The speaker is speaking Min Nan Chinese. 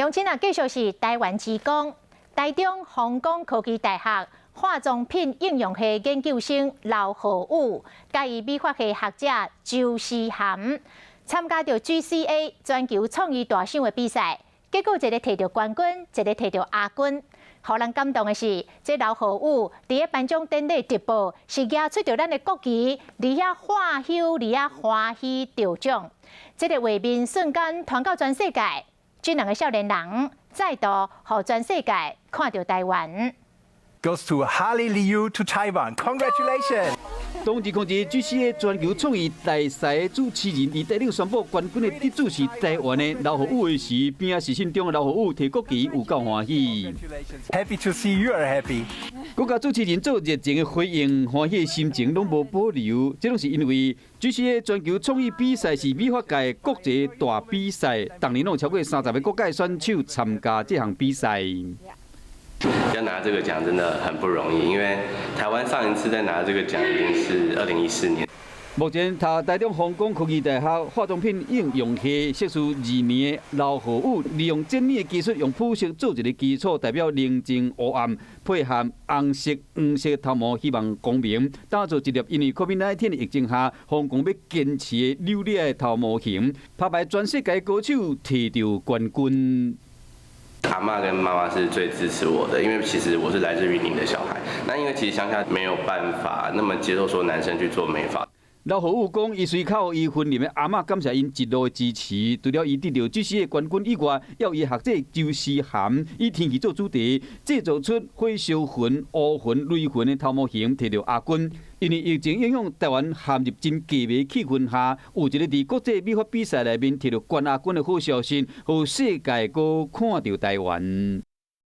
鄉親啊，繼續是台灣之光，台中弘光科技大學化妝品應用系研究生劉浩宇，佮伊美髮系學者周思涵參加著 GCA 全球創意大賞的比賽，結果一个提著冠軍，一个提著亞軍。予人感動的是，這劉浩宇佇咧頒獎典禮直播，是舉出著咱的國旗，佇遐喝唏，佇遐歡喜得獎。這个畫面瞬間傳到全世界，這兩个少年人再度予全世界看著台灣。 Goes to Harley Liu to Taiwan. Congratulations! 當2001 GCA 全球創意大賽主持人佇台頂宣布冠軍的得主是台灣的劉浩宇的時，邊仔視訊中的劉浩宇提國旗有夠歡喜。 Happy to see you are happy. 閣佮主持人做熱情的回應，歡喜的心情攏無保留。這攏是因為 GCA 全球創意比賽是美髮界國際大比賽，逐年攏有超過30個國家選手參加這項比賽。要拿這個獎真的很不容易，因為台灣上一次在拿這個獎已經是2014年。目前讀台中弘光科技大學化妝品應用系碩士二年的劉浩宇，利用剪影的技術，用膚色做一个基礎，代表寧靜烏暗，配合紅色、黃色頭毛，希望光明，打造一粒因為 COVID-19 的疫情下，弘光欲堅持的扭力的頭模型，拍敗全世界高手，提著冠軍。阿嬤跟媽媽是最支持我的，因為其實我是來自雲林的小孩，那因為其實鄉下沒有辦法那麼接受說男生去做美髮。劉浩宇講，伊隨口伊雲林的阿嬤感謝𪜶一路的支持，除了伊得著 GCA 冠軍以外，猶有伊學姐周思涵以天氣做主題，製造出火燒雲、烏雲、雷雲的頭模型，提著亞軍。因為疫情影響，台灣陷入真低迷氣氛下，有一个佇國際美髮比賽內面提著冠亞軍的好消息，予世界閣看著台灣。